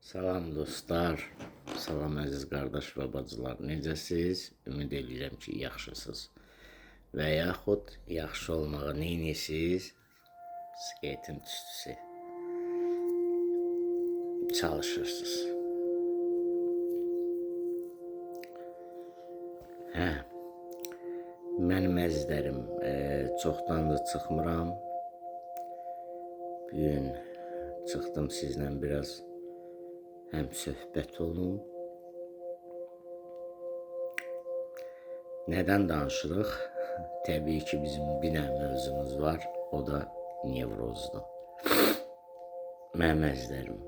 Salam dostlar, salam əziz qardaş və bacılar. Necəsiz? Ümid eləyirəm ki, yaxşısınız. Və yaxud yaxşı olmağa neyniyirsiz? Skeytin tüstüsü. Çalışırsınız. Hə. Mənim əzizlərim, çoxdandır çıxmıram. Bu gün çıxdım sizlə biraz həm söhbət olum. Nədən danışırıq? Təbii ki, bizim bir dənə mövzumuz var, o da nevrozdur. Mənim əzizlərim,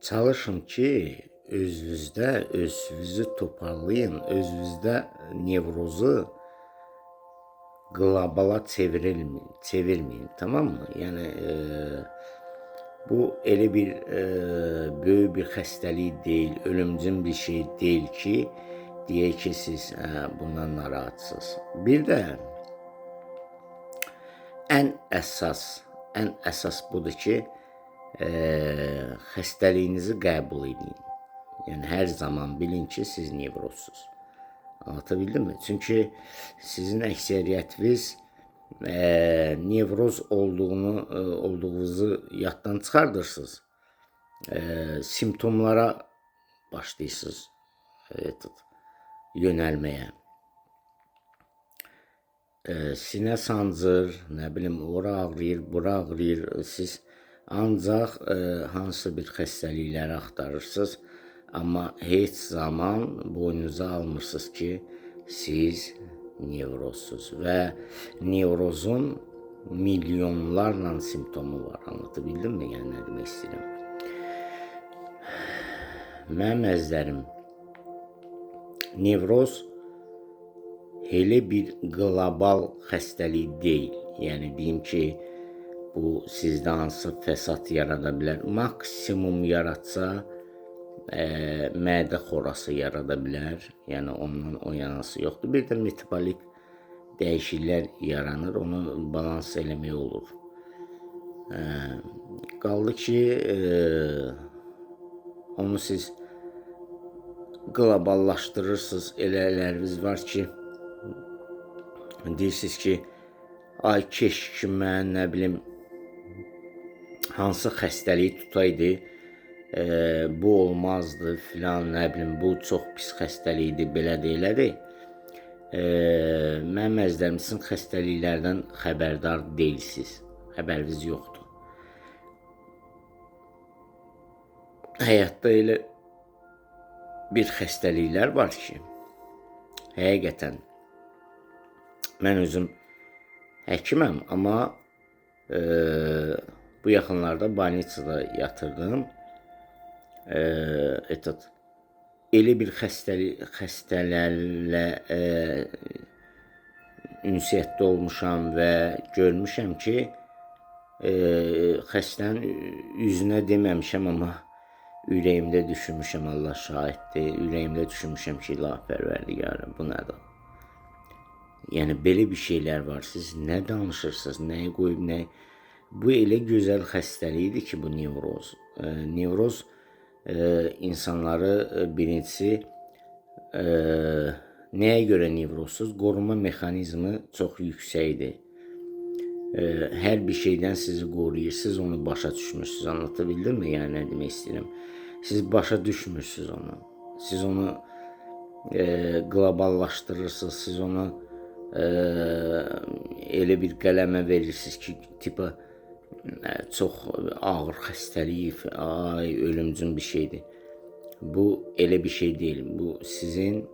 çalışın ki, özünüzdə özünüzü toparlayın, özünüzdə nevrozu qlobala çevirməyin, tamam mı? Yəni bu elə bir böyük bir xəstəlik deyil, ölümcül bir şey deyil ki, deyək ki, siz bundan narahatsınız. Bir də ən əsas budur ki, xəstəliyinizi qəbul edin. Yəni hər zaman bilin ki, siz nevrozsuz. Anlatabildim mi? Çünki sizin əksəriyyətiniz nevroz olduğunuzu yaddan çıxardırsınız. Simptomlara başlayırsınız yönəlməyə. Sinə sancır, nə bilim, ora ağrıyır, bura ağrıyır. Siz ancaq hansı bir xəstəlikləri axtarırsınız. Amma heç zaman boynunuza almırsınız ki, siz nevrozsuz və nevrozun milyonlarla simptomu var. Anlatabildim mi? Yəni nə demək istəyirəm? Mənim əzizlərim, nevroz elə bir qlobal xəstəlik deyil. Yəni deyim ki, bu sizdə hansı fəsad yarada bilər. Maksimum yaratsa, mədə xorası yarada bilər. Yəni ondan o yanası yoxdur. Bir də metabolik dəyişikliklər yaranır. Onu balans eləmək olur. Qaldı ki, onu siz qloballaşdırırsınız. Elələriniz var ki, deyirsiniz ki, ay keş ki, mən nə bilim hansı xəstəliyi tutaydı, bu olmazdı filan, nə bilim, bu çox pis xəstəlikdir, belədir, elədir. Mənim əzizlərim, sizin xəstəliklərdən xəbərdar deyilsiniz, xəbəriniz yoxdur. Həyatda elə bir xəstəliklər var ki, həqiqətən mən özüm həkiməm, amma bu yaxınlarda bolnitsada yatırdım. Elə bir xəstələrlə ünsiyyətdə olmuşam və görmüşəm ki, xəstənin üzünə deməmişəm, amma ürəyimdə düşünmüşəm, Allah şahiddir, ürəyimdə düşünmüşəm ki, la pərverdigarım, bu nədir? Yəni belə bir şeylər var. Siz nə danışırsınız, nəyi qoyub, nəyi? Bu elə gözəl xəstəlikdir ki, bu nevroz. Nevroz insanları birincisi nəyə görə nevrozsuz? Qorunma mexanizmi çox yüksəkdir. Hər bir şeydən sizi qoruyur. Siz onu başa düşmürsünüz. Anlatabildim mi? Yəni nə demək istəyirəm? Siz başa düşmürsünüz onu. Siz onu qloballaşdırırsınız. Siz onu elə bir qələmə verirsiniz ki, tipa çox ağır xəstəlik, ay ölümcül bir şeydir. Bu elə bir şey deyil. Bu sizin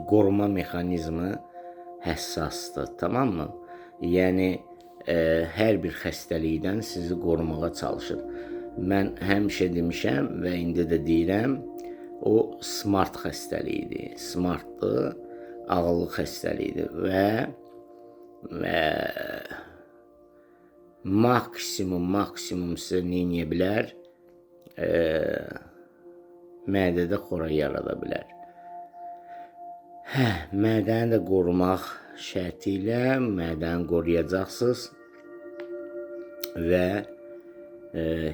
qoruma mexanizmi həssasdır, tamam mı? Yəni hər bir xəstəlikdən sizi qorumağa çalışır. Mən həmişə demişəm və indi də deyirəm, o smart xəstəliyidir. Smartdır, ağıllı xəstəliyidir və maksimum sizə nə eləyə bilər? Mədədə xora yarada bilər. Hə, mədəni də qorumaq şərti ilə mədəni qoruyacaqsınız. Və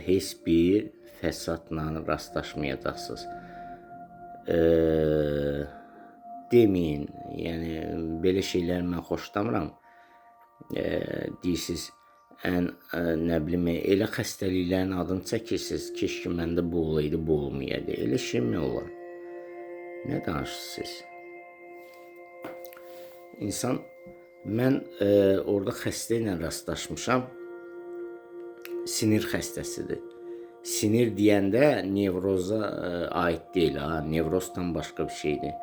heç bir fəsadla rastlaşmayacaqsınız. Deməyin, yəni belə şeyləri mən xoşlamıram. Deyirsiniz, ən nə bilim, elə xəstəliklərin adını çəkirsiniz, keşke məndə bu olaydı, bu olmayaydı. Elə şey mi olar? Nə danışırsınız? İnsan, mən orada xəstə ilə rastlaşmışam. Sinir xəstəsidir. Sinir deyəndə nevroza aid deyil, ha, nevroz tam başqa bir şeydir.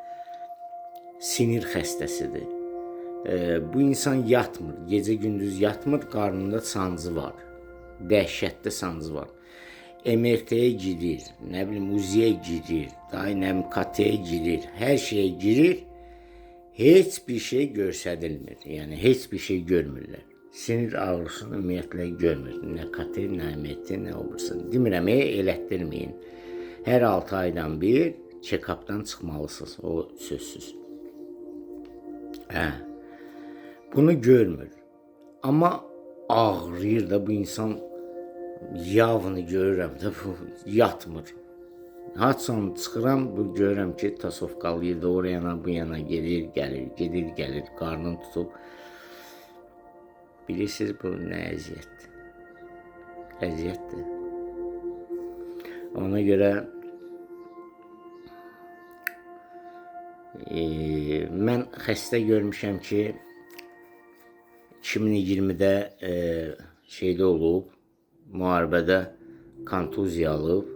Sinir xəstəsidir. Bu insan yatmır, gecə gündüz yatmır, qarnında sancı var. Dəhşətli sancı var. MRT-yə girir, nə bilim UZI-yə girir, daha nə bilim KT-yə girir, hər şeyə girir. Heç bir şey göstərilmir. Yəni heç bir şey görmürlər. Sinir ağrısını ümumiyyətlə görmür. Nə KT, nə MRT, nə o birisi. Demirəm, elətdirməyin. Hər 6 aydan bir check-up'dan çıxmalısınız, o sözsüz. Hə. Bunu görmür. Amma ağrıyır da bu insan, yavını görürəm də bu yatmır. Haçan çıxıram, bu görürəm ki, tasovkalayır da oraya yana, bu yana gedir, gəlir, gedir, gəlir, qarnını tutub. Bilirsiniz bu nə əziyyətdir? Əziyyətdir. Ona görə mən xəstə görmüşəm ki, 2020-də şeydə olub, müharibədə kontuziya alıb,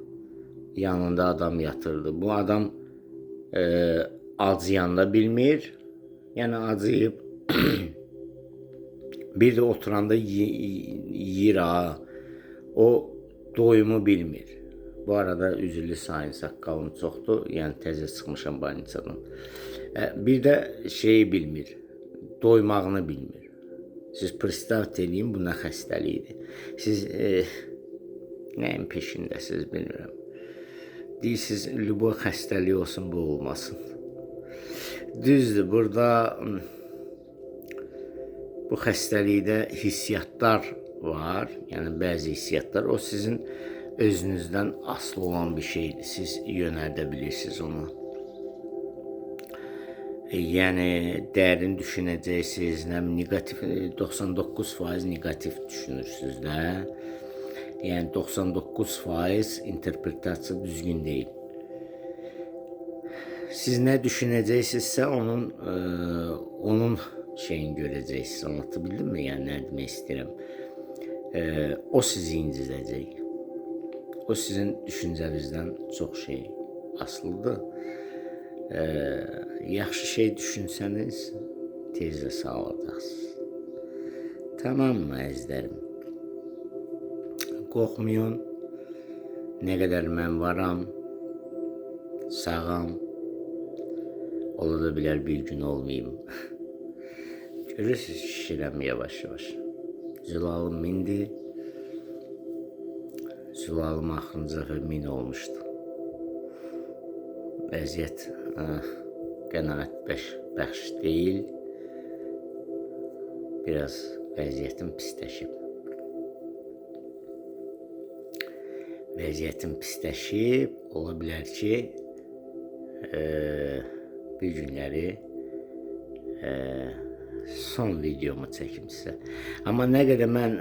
yanında adam yatırdı. Bu adam acıyanda bilmir, yəni acıyıb, bir də oturanda yeyir ha, o doyumu bilmir. Bu arada üzürlü sayın, saqqalım çoxdur, yəni təzə çıxmışam balinçadan. Bir də şeyi bilmir, doymağını bilmir. Siz pristavt eləyin, bu nə xəstəlikdir. Siz nəyin peşindəsiniz bilmirəm. Deyirsiniz, lüboy xəstəliyi olsun, bu olmasın. Düzdür, burada bu xəstəlikdə hissiyatlar var, yəni bəzi hissiyatlar, o sizin özünüzdən asılı olan bir şeydir. Siz yönəldə bilirsiniz onu. Yəni dərin düşünəcəksiniz, nə negativ, 99% negativ düşünürsünüz də. Yəni 99% interpretasiya düzgün deyil. Siz nə düşünəcəksinizsə onun şeyini görəcəksiniz. Anlatabildim mi? Yəni nə demək istəyirəm? O sizi incidəcək. O sizin düşüncənizdən çox şey asılıdır. Yaxşı şey düşünsəniz tez də sağalacaqsınız. Tamam mı əzizlərim? Qorxmayın. Nə qədər mən varam, sağam, ola da bilər bir gün olmayayım. Görürsünüz, şişirəm yavaş-yavaş. Zülalım mindi. Zülalım axırıncı dəfə 1000 olmuşdu. Vəziyyət qənaət bəxş deyil. Biraz vəziyyətim pisləşib. Vəziyyətim pisləşib, ola bilər ki, bir günləri son videomu çəkim sizə. Amma nə qədər mən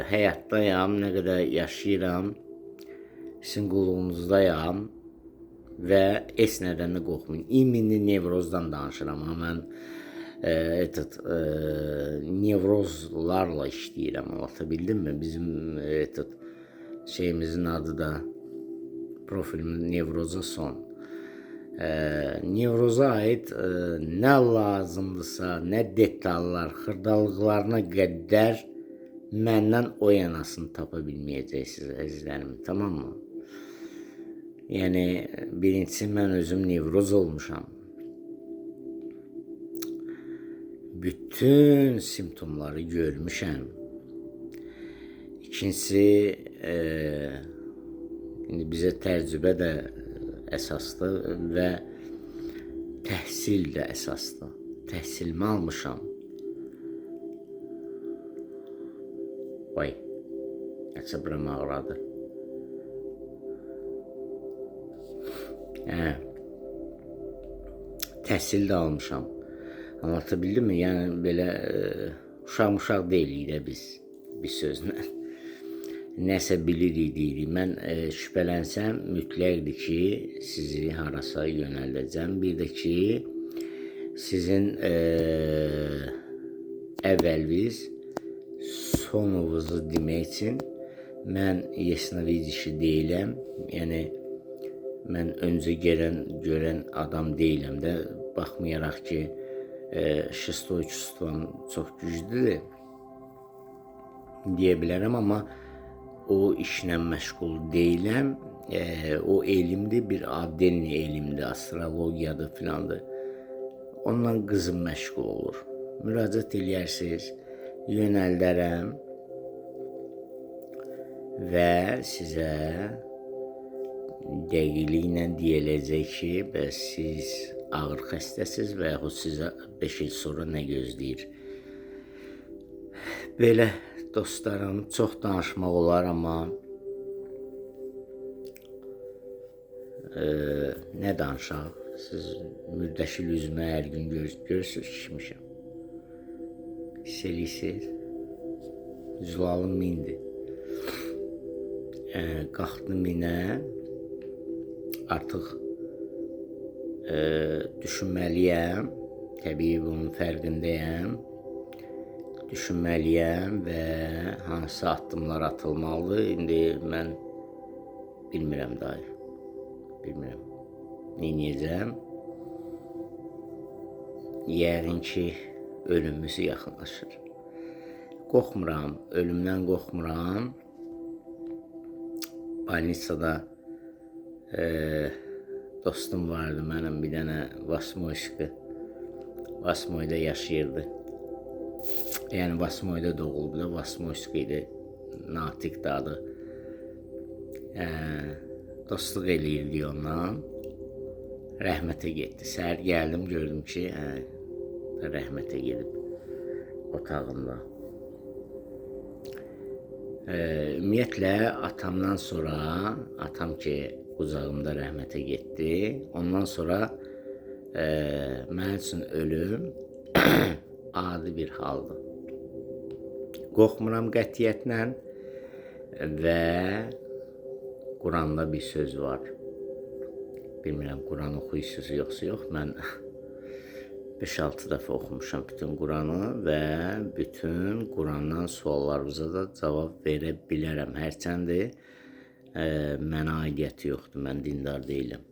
həyatdayam, nə qədər yaşayıram, sizin qulluğunuzdayam və heç nədən də qorxmayın. İmini nevrozdan danışıram, amma mən nevrozlarla işləyirəm, anlatabildim mi? Bizim şeyimizin adı da profilimin nevroza son. Nevroza aid nə lazımdırsa, nə detallar, xırdalıqlarına qədər məndən o yanasını tapa bilməyəcəksiniz əzizlərim, tamam mı? Yəni, birincisi mən özüm nevroz olmuşam. Bütün simptomları görmüşəm. İkincisi, indi bizə təcrübə də əsasdır və təhsil də əsasdır. Təhsilimi almışam. Vay, Nəsə buram ağrıdı. Hə. Təhsil də almışam. Anlatabildim mi? Yəni belə uşaq deyilik də biz bir sözlə. Nəsə bilirik deyirik. Mən şübhələnsəm mütləqdir ki, sizi harasa yönəldəcəm. Bir də ki, sizin əvvəliniz sonunuzu demək üçün mən yesnavidişi deyiləm. Yəni mən öncə gələn, görən adam deyiləm də. Baxmayaraq ki, şestoy çувствам çox güclüdür deyə bilərəm, amma o işlə məşğul deyiləm. O elmdir, bir addelni elmdir, astrologiyadır filandır. Ondan qızım məşğul olur. Müraciət eləyərsiniz, yönəldərəm və sizə dəqiqliklə deyiləcək ki, bəs siz ağır xəstəsiz və yaxud sizə 5 il sonra nə gözləyir. Belə dostlarım, çox danışmaq olar, amma nə danışaq? Siz mürdəşil üzümə hər gün görürsünüz, şişmişəm. Hiss eləyirsiniz? Zülalım mindi. Qalxdım minə, artıq düşünməliyəm, təbii bunun fərqindəyəm. Düşünməliyəm və hansı addımlar atılmalıdır. İndi mən bilmirəm dahi. Bilmirəm. Nə edəcəm? Yəqin ki, ölümümüz yaxınlaşır. Qorxmuram, ölümdən qorxmuram. Balnitsada dostum vardı mənim, bir dənə Vasmoyski. Vasmoyda yaşayırdı. Yəni Vasmoyda doğuldu da, Vasmoyski idi, Natiq də adı. Dostluq eləyirdik ondan. Rəhmətə getdi. Səhər gəldim, gördüm ki, rəhmətə gedib otağında. Ümumiyyətlə, atamdan sonra, atam ki, qucağımda rəhmətə getdi, ondan sonra mənim üçün ölüm adi bir haldır. Qorxmuram qətiyyətlə və Quranda bir söz var. Bilmirəm, Quran oxuyursunuz yoxsa yox. Mən 5-6 dəfə oxumuşam bütün Quranı və bütün Qurandan suallarınıza da cavab verə bilərəm. Hərçəndi mənə aidiyyəti yoxdur, mən dindar deyiləm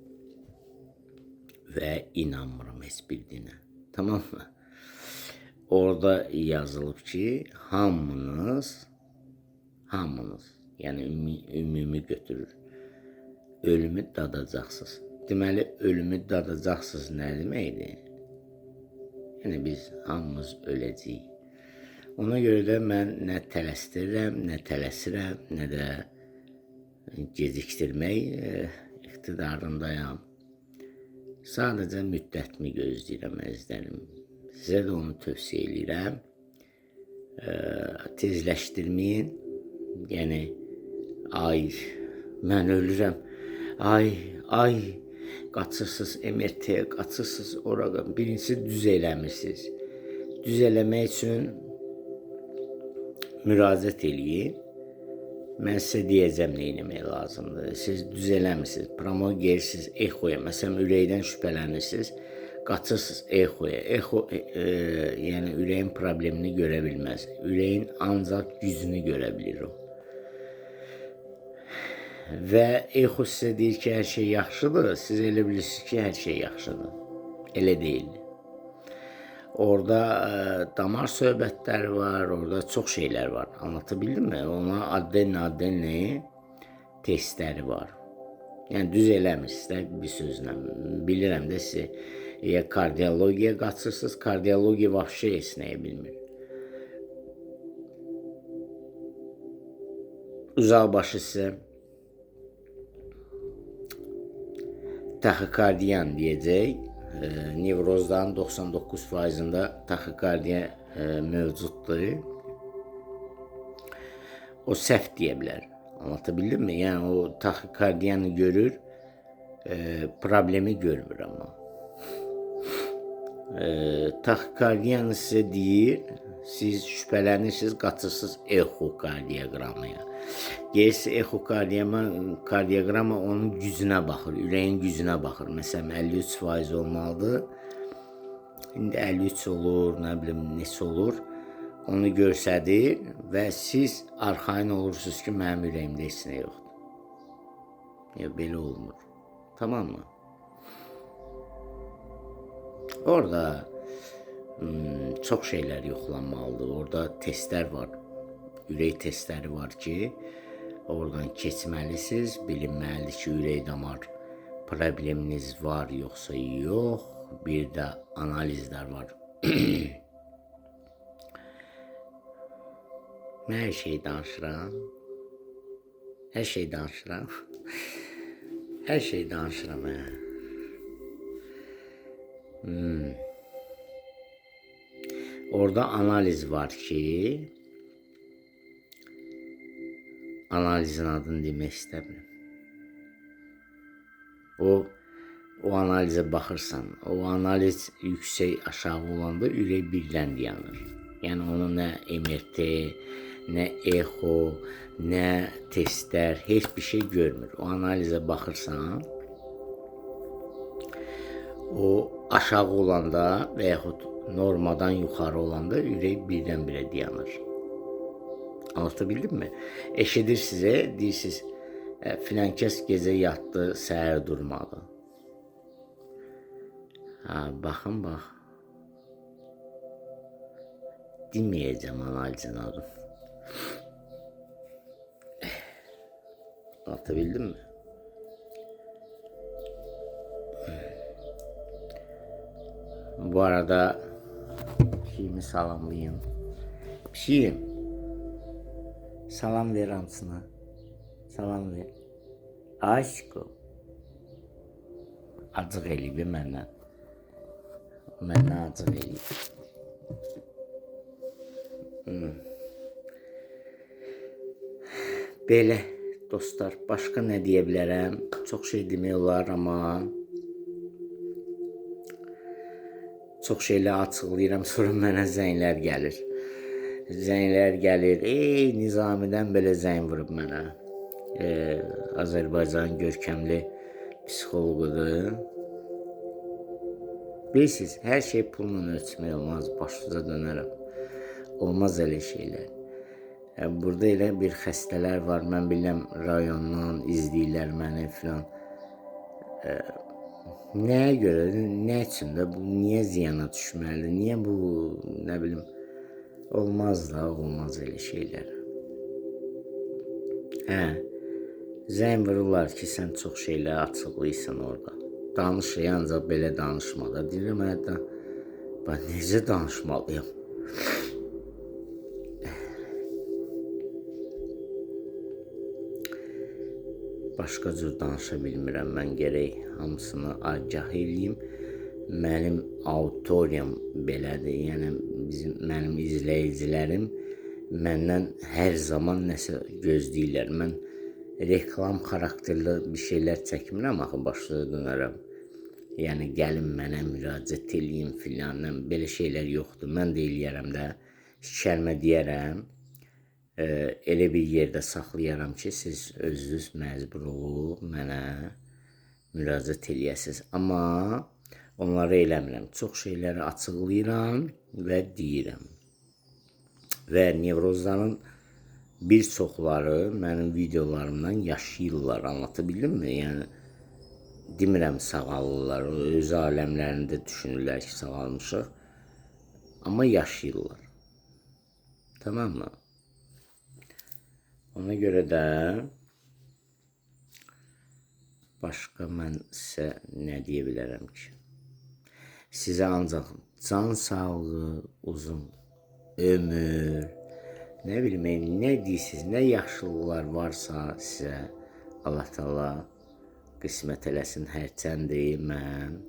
və inanmıram heç bir dinə. Tamam mı? Orada yazılıb ki, hamınız, yəni ümumi götürür, ölümü dadacaqsınız. Deməli, ölümü dadacaqsınız nə deməkdir? Yəni, biz hamımız öləcəyik. Ona görə də mən nə tələsdirirəm, nə tələsirəm, nə də gecikdirmək iqtidarındayam. Sadəcə müddətimi gözləyirəm, əzizlərim. Sizə də onu tövsiyə eləyirəm. Tezləşdirməyin. Yəni, ay, mən ölürəm. Ay, ay, qaçırsınız MRT-yə, qaçırsınız ora. Birincisi, düz eləmirsiniz. Düz eləmək üçün müraciət eləyin. Mən sizə deyəcəm nə eləmək lazımdır. Siz düz eləmirsiniz. Promo gedirsiniz exoya. Məsələn, ürəkdən şübhələnirsiniz. Qaçırsınız exoya. Exo, yəni ürəyin problemini görə bilməz. Ürəyin ancaq gücünü görə bilir o. Və exo sizə deyir ki, hər şey yaxşıdır. Siz elə bilirsiniz ki, hər şey yaxşıdır. Elə deyil. Orada damar söhbətləri var, orada çox şeylər var. Anlatabildim mi? Ona adden-addenli testləri var. Yəni, düz eləmirsiniz də bir sözlə. Bilirəm də siz ya kardiologiya qaçırsınız, kardiologiya vəbşə heç nəyi bilmir. Uzaq başı sizə taxikardiyan deyəcək. Nevrozdan 99%-ində taxikardiya mövcuddur. O səhv deyə bilər. Anlatabildim mi? Yəni o taxikardiyanı görür, problemi görmür amma. Taxikardiyanı sizə deyir, siz şübhələnirsiniz, qaçırsınız exokardiogramaya. Gelirsiniz exokardiograma onun gücünə baxır, ürəyin gücünə baxır. Məsələn, 53% olmalıdır. İndi 53 olur, nə bilim, neçə olur. Onu göstərir və siz arxayın olursunuz ki, mənim ürəyimdə heç nə yoxdur. Ya, belə olmur. Tamam mı? Orada çox şeylər yoxlanmalıdır. Orada testlər var. Ürək testləri var ki, oradan keçməlisiniz. Bilinməlidir ki, ürək damar probleminiz var yoxsa yox. Bir də analizlər var. Mən hər şey danışıram. Hər şey danışıram. Hər şey danışıram, hə. Orada analiz var ki, analizin adını demək istəmirəm. O analizə baxırsan, o analiz yüksək aşağı olanda ürək birdən dayanır. Yəni onu nə MRT, nə exo, nə testlər, heç bir şey görmür. O analizə baxırsan, o aşağı olanda və yaxud normadan yuxarı olanda ürək birdən-birə dayanır. Anlatabildim mi? Eşidir sizə, deyirsiniz, filan kəs gecə yatdı, səhər durmadı. Ha, baxın, bax. Deməyəcəm analizin adını. Anlatabildim mi? Bu arada pişiyimi salamlayayım. Pişiyim. Salam ver hamısına. Salam ver. Aşko. Acıq eləyib məndən. Məndən acıq eləyib. Belə dostlar, başqa nə deyə bilərəm? Çox şey demək olar, amma çox şeylə açıqlayıram, sonra mənə zənglər gəlir. Zənglər gəlir. Ey, Nizamidən belə zəng vurub mənə. Azərbaycanın görkəmli psixoloqudur. Bilirsiniz, hər şey pulla ölçmək olmaz, başınıza dönərəm. Olmaz elə şeylər. Burada elə bir xəstələr var, mən bilirəm rayondan izləyirlər məni filan. Nəyə görə, nə üçün də, bu niyə ziyana düşməlidir, niyə bu, nə bilim, olmaz da, olmaz elə şeylər. Hə, zəng vururlar ki, sən çox şeylər açıqlayırsan orada. Danış, ancaq belə danışma da. Deyirəm, hətta, ben necə danışmalıyam? Başqa cür danışa bilmirəm, mən gərək hamısını agah eləyim. Mənim auditoriyam belədir, yəni mənim izləyicilərim məndən hər zaman nəsə gözləyirlər. Mən reklam xarakterli bir şeylər çəkmirəm, axı başınıza dönərəm. Yəni gəlin mənə müraciət eləyin filan, belə şeylər yoxdur. Mən də eləyərəm də, kəlmə deyərəm. Elə bir yerdə saxlayaram ki, siz özünüz məcbur olub mənə müraciət eləyəsiniz. Amma onları eləmirəm. Çox şeyləri açıqlayıram və deyirəm. Və nevrozların bir çoxları mənim videolarımdan yaşayırlar. Anlatabildim mi? Yəni, demirəm sağalırlar. Öz aləmlərində düşünürlər ki, sağalmışıq. Amma yaşayırlar. Tamam mı? Ona görə də başqa mən sizə nə deyə bilərəm ki? Sizə ancaq can sağlığı, uzun ömür, nə bilim, nə deyirsiniz, nə yaxşılıqlar varsa sizə Allah Teala qismət eləsin. Hərçənd mən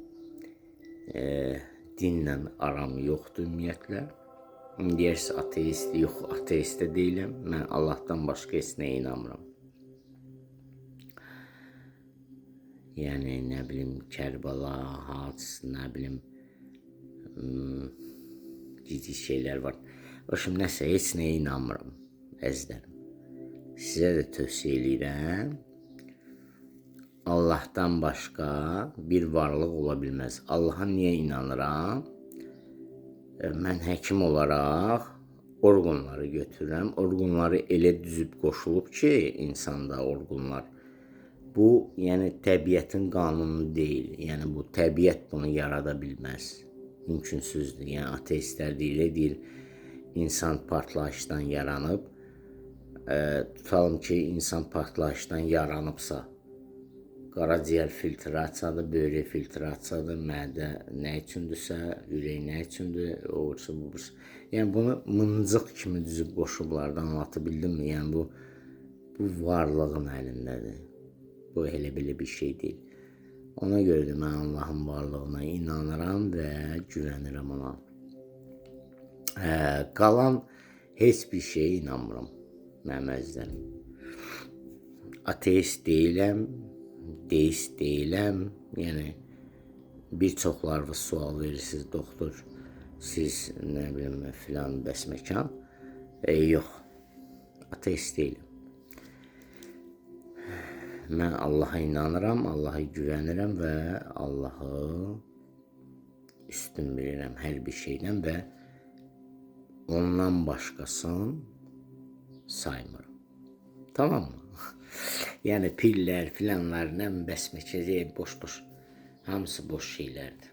dinlə aram yoxdur ümumiyyətlə. Deyərsiniz, ateist, yox, ateist də deyiləm. Mən Allahdan başqa heç nəyə inanmıram. Yəni, nə bilim, Kərbəla, hac, nə bilim, ciddi şeylər var. Başım, nəsə, heç nəyə inanmıram, əzizlərim. Sizə də tövsiyə eləyirəm. Allahdan başqa bir varlıq ola bilməz. Allaha niyə inanıram? Mən həkim olaraq orqanları götürürəm. Orqanları elə düzüb qoşulub ki, insanda orqanlar. Bu, yəni təbiətin qanunu deyil. Yəni bu təbiət bunu yarada bilməz. Mümkünsüzdür. Yəni ateistlər deyir, insan partlayışdan yaranıb. Tutalım ki, insan partlayışdan yaranıbsa, qaraciyər filtrasiyadır, böyrək filtrasiyadır, mədə nə üçündürsə, ürək nə üçündür, o birisi, bu birisi. Yəni bunu mıncıq kimi düzüb qoşublar da, anlata bildim mi? Yəni bu varlığın əlindədir. Bu elə belə bir şey deyil. Ona görə də mən Allahın varlığına inanıram və güvənirəm ona. Qalan heç bir şeyə inanmıram, mənim əzizlərim. Ateist deyiləm, deist deyiləm. Yəni bir çoxlarınız sual verirsiniz, doktor, siz nə bilim filan bəsməkan. Yox, ateist deyiləm. Mən Allaha inanıram, Allaha güvənirəm və Allahı üstün bilirəm hər bir şeydən və ondan başqasını saymıram. Tamam mı? Yəni pillər, filanlar, nə bəsməkə, boş-boş, hamısı boş şeylərdir.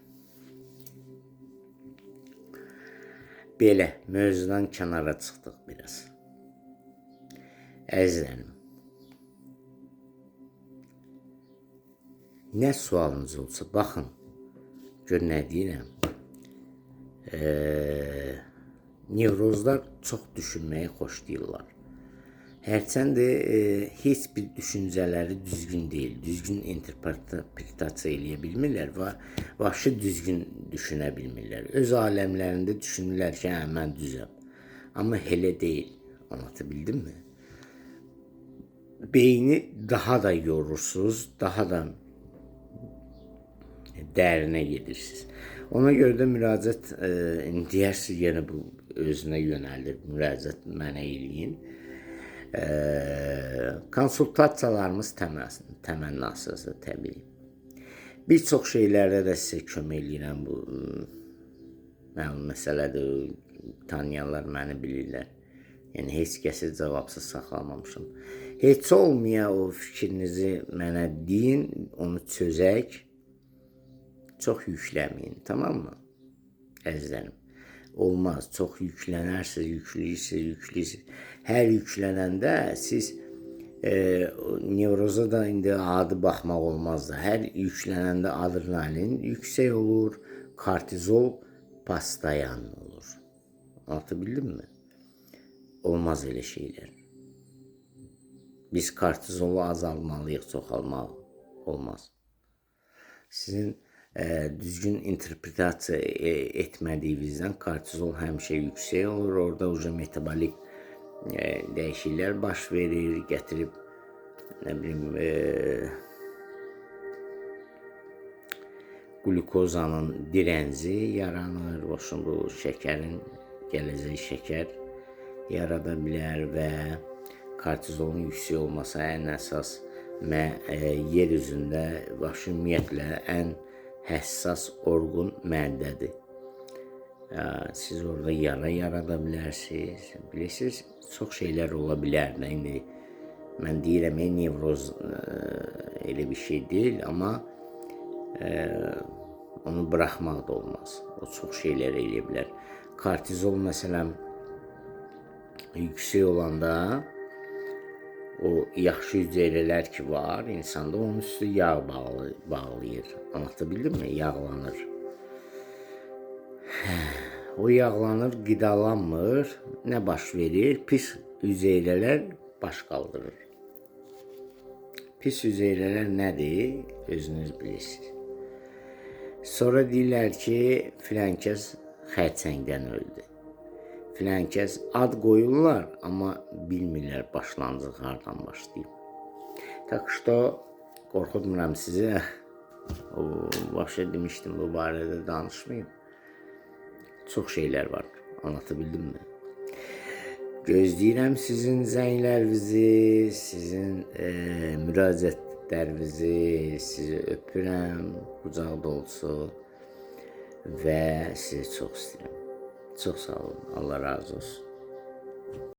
Belə, mövzudan kənara çıxdıq biraz. Əzizlərim, nə sualınız olsa, baxın, gör nə deyirəm. Nevrozlar çox düşünməyi xoşlayırlar. Hərçənd heç bir düşüncələri düzgün deyil, düzgün interpretasiya eləyə bilmirlər və vahşi düzgün düşünə bilmirlər. Öz aləmlərində düşünürlər ki, hə, mən düzəm. Amma elə deyil, anlatabildim mi? Beyni daha da yorursunuz, daha da dərinə gedirsiniz. Ona görə də müraciət, deyərsiniz, yenə bu özünə yönəldir, müraciət mənə eləyin. Konsultasiyalarımız təmənnasızdır təbii. Bir çox şeylərdə də sizə kömək eləyirəm. Bu məlum məsələdir. Tanıyanlar məni bilirlər. Yəni heç kəsi cavabsız saxlamamışam. Heç olmaya o fikrinizi mənə deyin, onu çözək. Çox yükləməyin, tamam mı? Əzizlərim. Olmaz, çox yüklənərsiniz, yükləyirsiniz, yükləyirsiniz. Hər yüklənəndə siz nevroza da indi adi baxmaq olmaz da. Hər yüklənəndə adrenalin yüksək olur, kortizol pastayan olur. Anlatabildim mi? Olmaz elə şeylər. Biz kortizolu azalmalıyıq, çoxalmaq olmaz. Sizin düzgün interpretasiya etmədiyinizdən kortizol həmişə yüksək olur. Orada uca metabolik dəyişikliklər baş verir, gətirib nə bilim qlukozanın dirənci yaranır. Olsun bu şəkərin gələcək şəkər yarada bilər və kortizolun yüksək olması ən əsas yer üzündə başı ümumiyyətlə ən həssas orqan mədədir. Siz orada yara yarada bilərsiniz. Bilirsiniz, çox şeylər ola bilər. İndi mən deyirəm, nevroz elə bir şey deyil, amma onu buraxmaq da olmaz. O çox şeylər eləyə bilər. Kortizol məsələn yüksək olanda o yaxşı hüceyrələr ki var insanda, onun üstü yağ bağlayır. Anlatabildim mi? Yağlanır. O yağlanır, qidalanmır. Nə baş verir? Pis hüceyrələr baş qaldırır. Pis hüceyrələr nədir? Özünüz bilirsiniz. Sonra deyirlər ki, filan kəs xərçəngdən öldü. Filan kəs ad qoyurlar, amma bilmirlər başlanğıc hardan başlayıb. Tak что qorxutmuram sizi. O, başa demişdim bu barədə danışmayım. Çox şeylər var. Anlatabildim mi? Gözləyirəm sizin zənglərinizi, sizin müraciətlərinizi, sizi öpürəm qucaq dolusu və sizi çox istəyirəm. Çox sağ olun. Allah razı olsun.